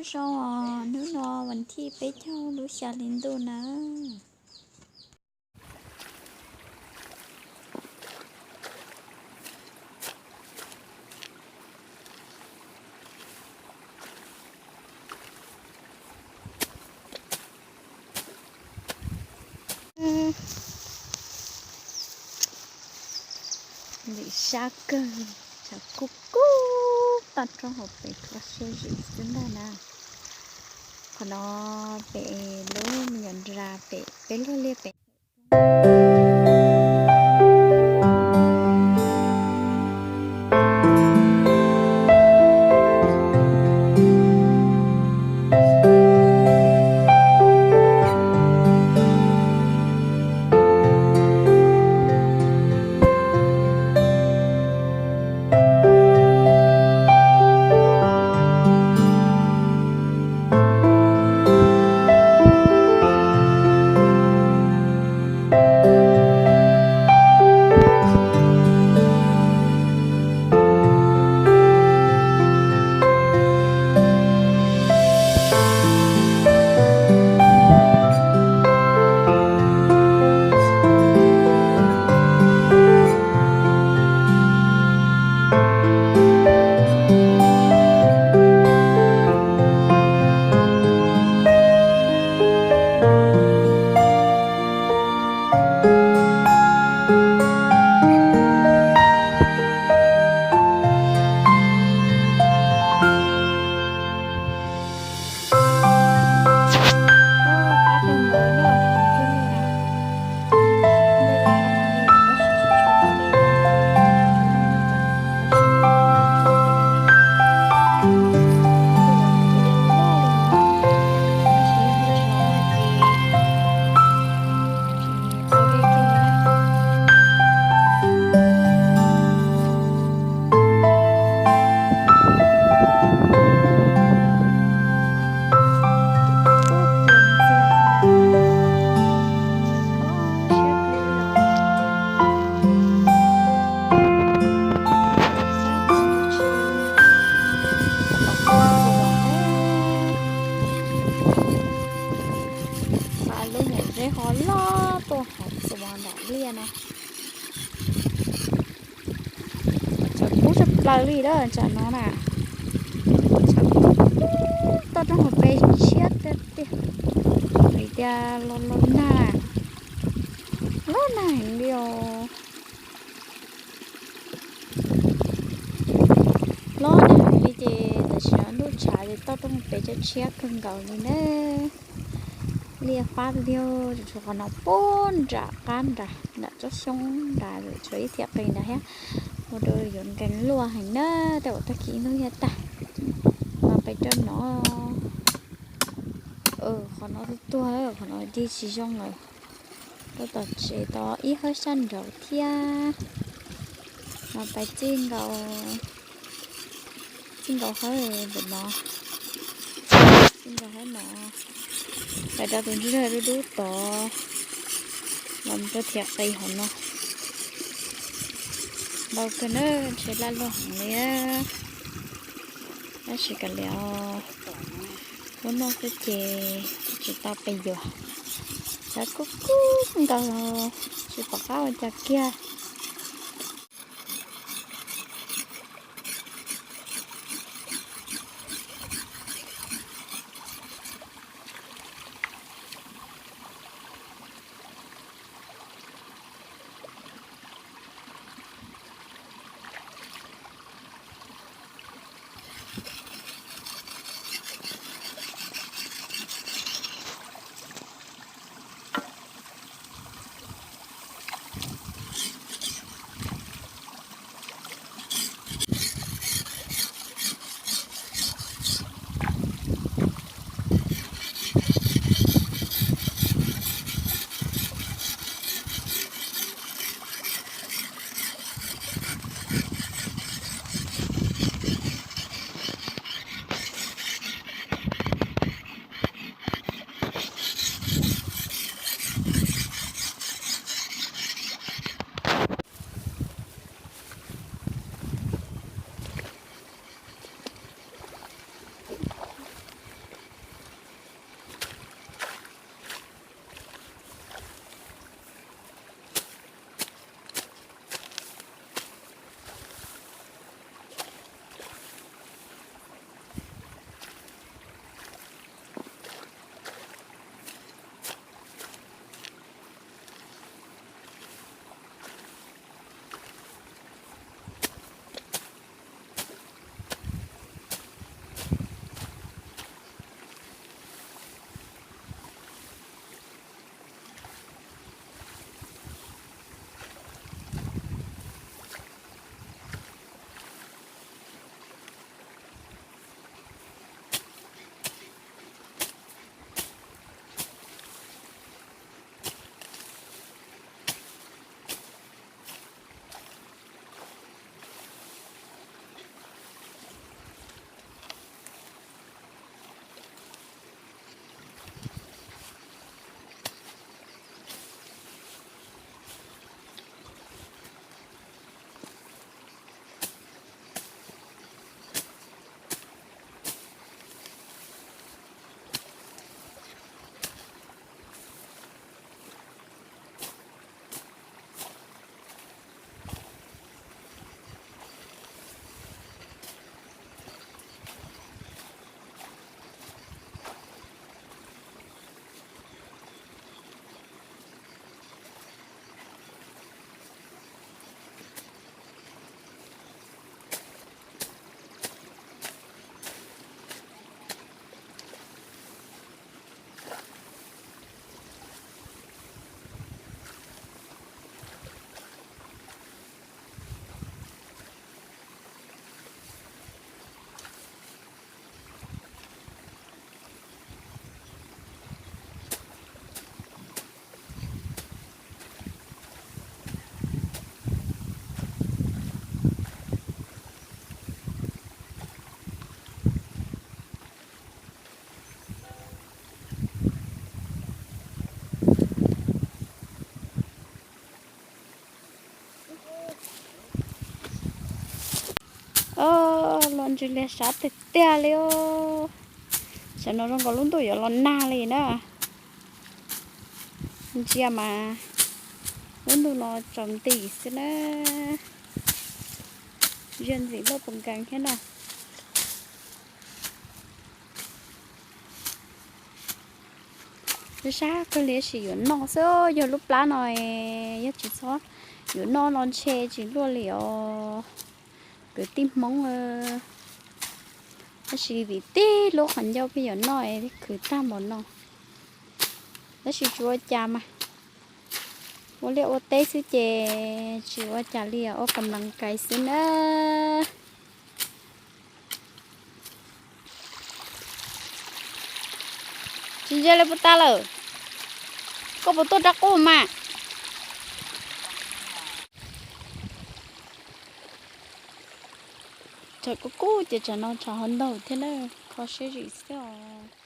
Zoo os, hnub no vas thib peb caug lub xya hli ntuj na. Ntxim sab kawg, tshav kub kub toj roob hauv pes kho siab zim xwb ntag na. Qhov no pem lub me nyuam nra pem peb luag liaj pem. Xa lub nyuam zeb ho loj tuaj hauv txuas nram liaj no. Tshav kub tshaj plaws li lawm tsam no na. Tshav kub toj roob hauv pes tshiab tiag tiag. Vim tias los los nag, los nag heev li os. Los nag heev li ces tam sim no ntuj tshav ces toj roob hauv pes tshiab tshiab kawg nkaus li na. Liaj fab liag, tshuav qhov no puag nram qab nrad, nram tsob xyoob nrad, tshuav ib thiab qis nrad thiab. Ua rau yuav nkees luaj heev na, tej uas tag kis ib hnub thiaj tag. Mas peb rau no, qhov no tuag tuag, qhov no dig tsis zoo lawm. Rau tom tsev tod ib hawb sab nraud thiab. Mas pais txij nkaus, txij nkaus hawb ntawm no, txij nkaus hawb no, pais rau tus ntswg dub dub tod, los mus rau thiab qis hauv no. Ntau kawg na, ntshe laj luaj heev li. Tab sis kav liam, lub no xwb ces tsis tau pes yuav. Tshav kub kub nkaus, tsis pom qab ua cas kiag. Liaj sab tiag tiag li. Tam no zoo nkaus lub ntuj yuav los nag li na. Ntsia mas lub ntuj no tsaus nti xwb na. Ziag ntxim loj puas nkees thiab na. Sab kawg li, tab sis yuav noj xwb, yog lub plab no, yog tsis txhob yuav noj no ntshe tsis luaj li os kwv tij Hmoob. Tab sis vim tib lub qhov ncauj pheej yuav noj, khwv tag npaum no. Tab sis tsis ua cas mas, ua liaj ua teb xwb ces tsis ua cas li, ua kom mlees kais xwb na. Tsis ntsia li puas tas lawm? Koj puas tuaj rau qub mas? Tsam kub kub ces tsam no tshav ho ntaug thiab na, kho siab zim xwb os.